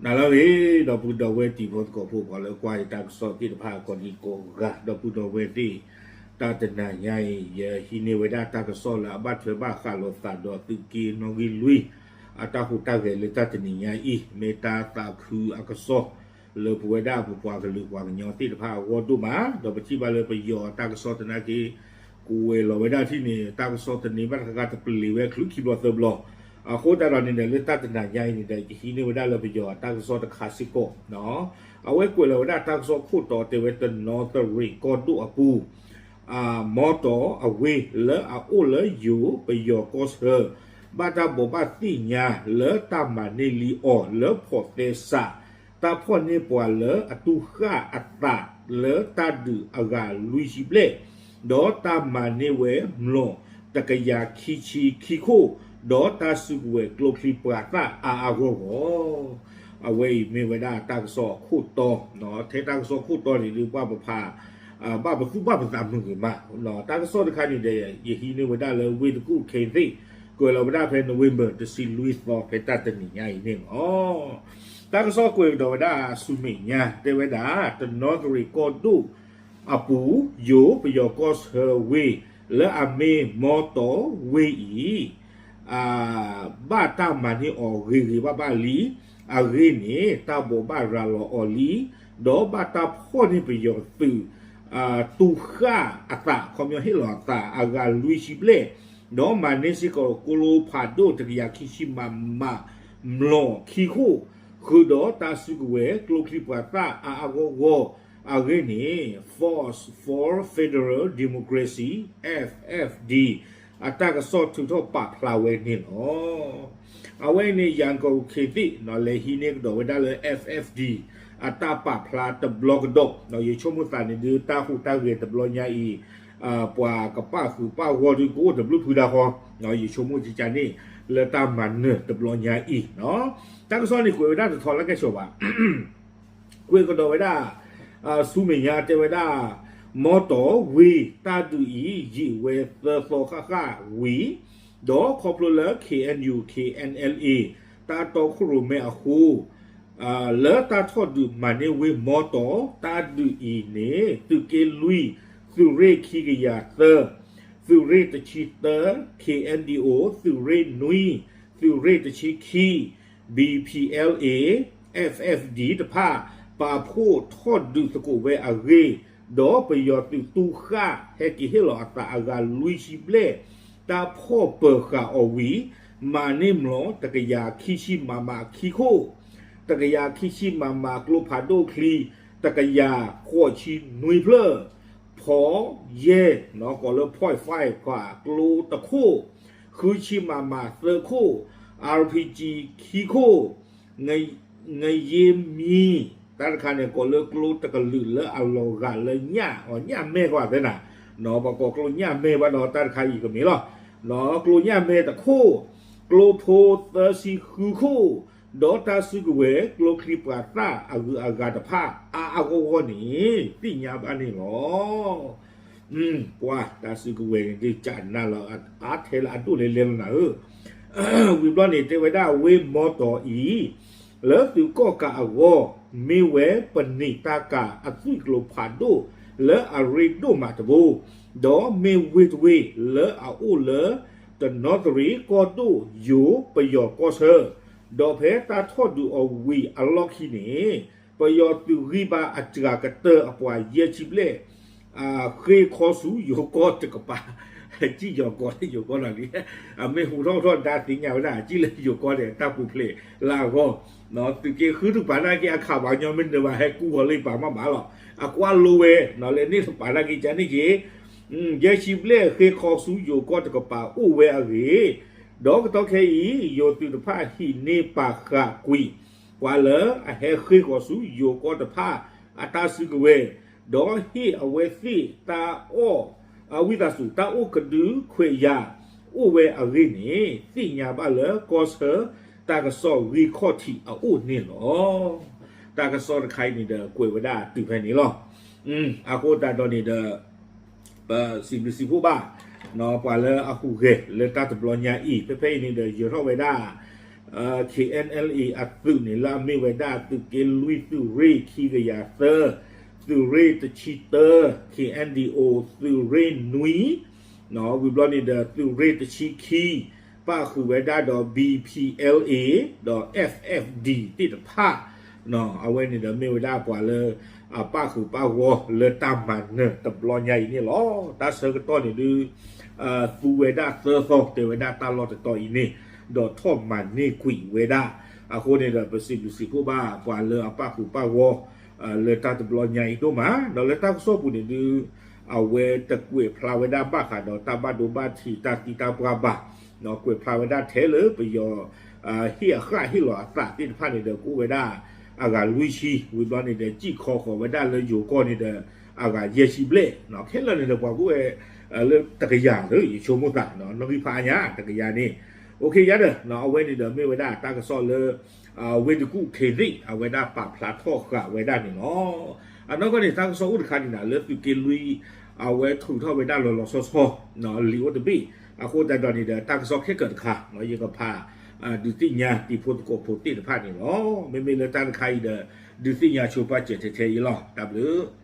နၤလၢအဂ့ၤ ဒီပုၢ်ဒီဝဲၢ်တံၤဖိသကိးဖိ ပှၤလၢကွၢ်ယတၢ်ကစီၣ်သ့ၣ်တဖၣ်ကိးဒံကိးဂၤ ဒီပုၢ်ဒီဝဲၢ်သ့ၣ်, တၢ်တနၤညါအံၤ ယဟံးန့ၢ်ဝဲဒၣ်တၢ်ကစီၣ်လၢအဘၣ်ထွဲဘၣ်ဃးလိာ်သးဒီးသုးက့နီၣ်ဂံၢ်လွံၢ် အတၢ်ဟူးတၢ်ဂဲၤလၢတၢ်တနံၤညါအံၤ မ့ၢ်တၢ်သးခုအကစီၣ် လၢပဝဲဒၣ်ပပှၤကလုာ်ပှၤကညီသ့ၣ်တဖၣ်အဂီၢ်ဒိၣ်မး ဒီးပထံၣ်ဘၣ်လၢပယီၤတၢ်ကစီၣ်သနာ်က့ ကွဲးလီၤဝဲဒၣ်ထံၣ်န့ၣ် တၢ်ကစီၣ်တန့ၢ်ဘၣ်တခါခါတပျ့ၤဝဲချုးခံဘျီသၢဘျီ, အဃိသတးဒီးန့ၣ်ဒီး လၢတၢ်တနၤညါအံၤန့ၣ်ဒီး ယဟံးန့ၢ်ဝဲဒၣ်လၢပယီၤတၢ်ကစီၣ်တခါစ့ၢ်ကီး, အဝဲကွဲးလီၤဝဲဒၣ်တၢ်ကစီၣ်ခိၣ်တီတဲဝဲတနီသရံၣ်ကီၢ်ဒိၣ်အပူၤ မ်တီအဝ့ၢ်လၢအအိၣ်လၢယိၤပယီၤကီၢ်ဆၢ ဘၣ်တၢ်ဘိးဘၣ်သ့ၣ်ညါလၢတၢ်မၤန့ၢ်လံအီၤလၢဖီးသဲစး တၢ်ဖီၣ်န့ၢ်ပှၤလၢအတူၢ်ဃၣ်အသးလၢတၢ်ဒုးအဂၤလွံၢ်ဆံဘျဲၣ်, ဒီးတၢ်မၤန့ၢ်ဝဲမျိာ်တကယၤခံဆံခံခိၣ်, ဒီးတၢ်စုကဝဲၤကျိချံပှၤသၣ်အါအါဂီၢ်ဂီၢ် အဝဲအံၤမ့ၢ်ဝဲဒၣ်တၢ်ကစီၣ်အခိၣ်တီ, ထဲတၢ်ကစီၣ်ခိၣ်တီန့ၣ်ဒုး ပှၤပဖး ဘၣ်ပသူၣ်ဘၣ်ပသးမုာ်ဂ့ၤမး, တၢ်ကစီၣ်တခါန့ၣ်ဒီး ယဟံးန့ၢ်ဝဲဒၣ်လၢဝ့ၢ်တကူၣ်ခ့သ့ၣ်, ကွဲးလီၤဝဲဒၣ်ဖဲ November တဆံလွံၢ်သီ ဖဲတၢ်တနံၤညါအံၤန့ၣ်လီၤ. တၢ်ကစီၣ်ကွဲးကဒီးဝဲဒၣ်ဆူမဲာ်ညါ တဲဝဲဒၣ် တနီသရံၣ်ကီၢ်ဒိၣ်အပူၤ ယိၤပယီၤကီၢ်ဆၢဝ့ၢ် လၢအမ့ၢ်မ်တီဝ့ၢ်အံၤ ဘၣ်တၢ်မၤန့ၢ်အီၤဂ့ၤဂ့ၤဘၣ်ဘၣ်လံ. အဂ့ၢ်န့ၣ် တၢ်ဘိးဘၣ်ရၤလီၤအီၤလံ, ဒီးဘၣ်တၢ်ဖီၣ်န့ၢ်ပယီၤသုး တူၢ်ဃၣ်အသး ခီပညီဟ့ၣ်လီၤအသး အဂၤလွံၢ်ဆံဘျဲၣ်, ဒီးမၤန့ၢ်စ့ၢ်ကီးကျိဖးဒိၣ်တကယၤခံဆံမးမး မျိာ်ခံခိၣ်, ဃုာ်ဒီးတၢ်စုကဝဲၤကျိချံပှၤသၣ်အါအါဂီၢ်ဂီၢ် အဂ့ၢ်န့ၣ် Force for Federal Democracy, F F D အတၢ်ကစီၣ်ထုးထီၣ်ပာ်ဖျါဝဲန့ၣ်လီၤ. အဝဲန့ၣ် ယၤကိာ်ခ့သ့ၣ် လဲၤဟံးန့ၢ်ကဒီးဝဲဒၣ်လၢ F F D အတၢ်ပာ်ဖျါတဘျီကဒီး, ယဆိကမိၣ်သးန့ၣ်ဒုး တၢ်ဟူးတၢ်ဂဲၤတဘျီညါအံၤ ပှၤကပာ်ဃုာ်ပာ်ဂီၢ်ဒုးကအိၣ်တဘျုးဖုဒၣ်ဃီ, ယဆိကမိၣ်ကကန့ၣ် လၢတၢ်မၤနၢၤတဘျီညါအံၤ, တၢ်ကစီၣ်န့ၣ်ကွဲးဝဲဒၣ်တထီလၢကဲၣ်ဆိးဘၣ် ကွဲးကဒီးဝဲဒၣ် ဆူမဲာ်ညါတဲဝဲဒၣ် မ်တီဝ့ၢ်တၢ်ဒုးအံၤ ယံာ်ဝဲသၢသီဃၣ်ဃၣ်ဝံၤ, ဒီးခီဖျိလၢ K N U K N L A တၢ်တီခိၣ်ရိၣ်မဲအဃိ လၢတၢ်ထီၣ်ဒုးမၤန့ၢ်ဝ့ၢ်မ်တီ တၢ်ဒုးအံၤန့ၣ် သုးက့လွံၢ် သုးရ့ၣ်ခံကယၤသၢ, သုးရ့ၣ်တဆံသၢ K N D O သုးရ့ၣ်နွံ သုးရ့ၣ်တဆံခံ B P L A F F D တဖၣ် ပာ်ဖှိၣ်ထီၣ်ဒုးသကိးဝဲအဂ့ၢ်, ဒီးပယီၤသုးတူၢ်ဃၣ်ဟဲက့ၤဟ့ၣ်လီၤအသးအဂၤလွံၢ်ဆံဘျဲၣ်, တၢ်ဖီၣ်ပၢၤဃာ်အီၤဝံၤ မၤန့ၢ်မျိာ်တကယၤခံဆံမးမးခံခိၣ်, တကယၤခံဆံမးမးကျိဖးဒိၣ်ချံ တကယၤဃိးဆံနွံဖျၢၣ်, ဖီယဲၢ် ကိးလၢ point five ဖးကျိတခိၣ်, ဃုဆံမးမးသၢခိၣ်, R P G ခံခိၣ်, ငယ့မံ တၢ်တခါန့ၣ် ကိးလၢကျိတကလုာ်လၢအလီၤဂာ်လၢညၣ် အညၣ်မဲၢ်ကွၢ်သဲနၤ, ပှၤကိးကျိညၣ်မဲၢ်ဘၣ်ဒီး တၢ်တခါအံၤကမ့ၢ်လီၤ, ကျိညၣ်မဲၢ်တခိၣ်, ကျိဖိသၢဆံဃုခိၣ်, ဒီးတၢ်စုကဝဲၤကျိချံပှၤသၣ်အဂုၤအဂၤတဖၣ် အါအါဂီၢ်ဂီၢ်န့ၣ် သ့ၣ်ညါဘၣ်န့ၣ်လီၤ. ပှၤတၢ်စုကဝဲၤန့ၣ်ဒုးကနၣ်လီၤ အါထဲလၢအဒိၣ်လဲၤလဲၤလီၤနၤဧၢ, ဝံၤဘျီန့ၣ် တဲဝဲဒၣ်ဝ့ၢ်မ်တီအံၤ လၢသုးကီၣ်ကးအဂီၢ် မ့ၢ်ဝဲပနံာ်တၢ်ကၤအသွံၣ်ကျိဖးဒိၣ်လၢအရ့ဒိၣ်မးတဘိ, ဒီးမ့ၢ်ဝ့ၢ်တဝ့ၢ်လၢအအိၣ်လၢ တနီသရံၣ်ကီၢ်ဒိၣ်ယိၤပယီၤကီၢ်ဆၢ, ဒီးဖဲတၢ်ထီၣ်ဒုးအီၤဝံၤအလီၢ်ခံန့ၣ် ပယီၤသုးဂံၢ်ဘါအစှၤကတၢၢ်အပှၤယဲၢ်ဆံဘျဲၣ် ဃ့ခီဆူယိၤကီၢ်တကပၤ, စံၣ်ယိၤကီၢ်လၢယိၤကီၢ်လီၤလံ, အမ့ၢ်ဟူးထီၣ်ထီၣ်ဒါသ့ၣ်ညါဝဲဒၣ် စံၣ်လၢယိၤကီၢ်န့ၣ် တၢ်ပူၤဖျဲးလၢအဂီၢ်, သုးက့ဃုတကပၤနာ်က့အခးပှၤကညီမ့ၢ်နၢၤဘၣ်ဟဲကူဃီၤလၢယပၤမးမးလီၤ, အကွၢ်လိဝဲလၢန့ၣ်တပၤနာ်က့ကန့ၣ်က့ၤ ယဲၢ်ဆံဘျဲၣ်ဃ့ခီဆူယိၤကီၢ်တကပၤအိၣ်ဝဲအဂ့ၢ်, ဒီးကတီၢ်ခဲအံၤ ယိၤသုးတဖၣ်ဟံးန့ၢ်ပာ်ဃာ်ကွံာ် ပှၤလၢအဟဲဃ့ခီဆူယိၤကီၢ်တဖၣ်အတၢ်စုကဝဲၤ, ဒီးဟ့ၣ်အဝဲသ့ၣ်တၢ်အီၣ် အဝံသးစူၤ တၢ်အိၣ်ကဒုခွဲးယာ်အိၣ်ဝဲအဂ့ၢ်န့ၣ် သ့ၣ်ညါဘၣ်လၢကီၢ်ဆၢတၢ်ကစီၣ်ဂံၢ်ခီၣ်ထံးအအိၣ်န့ၣ်လီၤ. တၢ်ကစီၣ်တခါအံၤန့ၣ်ဒီးကွဲးဝဲဒၣ်တုၤဖဲန့ၣ်လီၤ. အဃိသတးဒီးန့ၣ်ဒီး ပစံးဘျုးစံးဖှိၣ်ဘၣ် ပှၤလၢအဟူးဂဲၤလၢတၢ်တဘျီညါအံၤ ဖဲဖဲအံၤန့ၣ်ဒီးယၢၤထီၣ်ဝဲဒၣ် KNLA အသုးန့ၣ် လၢအမ့ၢ်ဝဲဒၣ်သုးက့လွံၢ် သုးရ့ၣ်ခံကယၤသၢ, သုးရ့ၣ်တဆံတၢ, KNDO သုးရ့ၣ်နွံ, ဝံၤဘျီန့ၣ်ဒီးသုးရ့ၣ်တဆံခံ ပၣ်ဃုာ်ဝဲဒၣ်ဒီး BPLA ဒီး FFD သ့ၣ်တဖၣ်, အဝဲန့ၣ်ဒီးမ့ၢ်ဝဲဒၣ်ပှၤလၢ အပၣ်ဃုာ်ပၣ်ဂီၢ်လၢတၢ်မၤနၢၤတဘျီညါအံၤန့ၣ်လီၤ. တၢ်ဆၢကတီၢ်န့ၣ်ဒုး သူဝဲဒၣ်သၢသီ တဲဝဲဒၣ်တၢ်လီၢ်တတီၤအံၤန့ၣ်, ဒီးထီၣ်မၤန့ၢ်ကွံာ်ဝဲဒၣ်. အဃိန့ၣ်ဒီး ပစံးဘျုးစံးဖှိၣ်ဘၣ်ပှၤလၢအပၣ်ဃုာ်ပၣ်ဂီၢ် လၢတၢ်တဘျီညါအံၤဒိၣ်မး, ဒီးလၢတၢ်ကစီၣ်ပူၤန့ၣ်ဒုး အဝဲတကွဲးဖျါဝဲဒၣ်ဘၣ်ဃးဒီးတၢ်ဘၣ်ဒိဘၣ်ထံးတၢ်သံတၢ်ပှၢ်ဘၣ်, ကွဲးဖျါဝဲဒၣ်ထဲလၢပယီၤ ဟ့ၣ်အဃၣ်ဟ့ၣ်လီၤအသးသ့ၣ်တဖၣ်န့ၣ်ဒီး ကအိၣ်ဝဲဒၣ်အဂၤလွံၢ်ဆံ, ဝံၤဘျီန့ၣ်ဒီး စံၣ်ခီဃီၤဝဲဒၣ်လၢယိၤကီၢ်န့ၣ်ဒီး အဂၤယဲၢ်ဆံဘျဲၣ်, ခဲလၢာ်န့ၣ်ဒီးပှၤကအိၣ်ဝဲ လၢတကယၤလၢယဆိကမိၣ်သး နီၣ်ဂံၢ်ဖးအါညါတကယၤန့ၣ်, အိၣ်ခ့ယါဒီး အဝဲန့ၣ်ဒီးမ့ၢ်ဝဲဒၣ်တၢ်ကစီၣ်လၢ ဝ့ၢ်တကူၣ်ခ့သ့ၣ် အဝဲဒၣ်ပာ်ဖျါထီၣ်ဃာ်ဝဲဒၣ်န့ၣ်လီၤ. အနီၢ်ကီၢ်န့ၣ် တၢ်ကစီၣ်အိၣ်တခါန့ၣ်နၤ လၢသုးက့လွံၢ် အဝဲထုးထီၣ်ဝဲဒၣ်လီၤလီၤဆီဆီ လံာ်အိၣ်တဘ့ၣ်, အဃိသတးဒီးန့ၣ်ဒီး တၢ်ကစီၣ်ခဲကၢၣ်တခါ ယကဖး ဒုးသ့ၣ်ညါတံၤဖိသကိးဖိသ့ၣ်တဖၣ်န့ၣ်လီၤ. မ့မ့ၢ်လၢတၢ်တခါအံၤဒီး ဒုးသ့ၣ်ညါဆိပာ်စၢၤထဲထဲအံၤလီၤ. တၢ်ဘျုး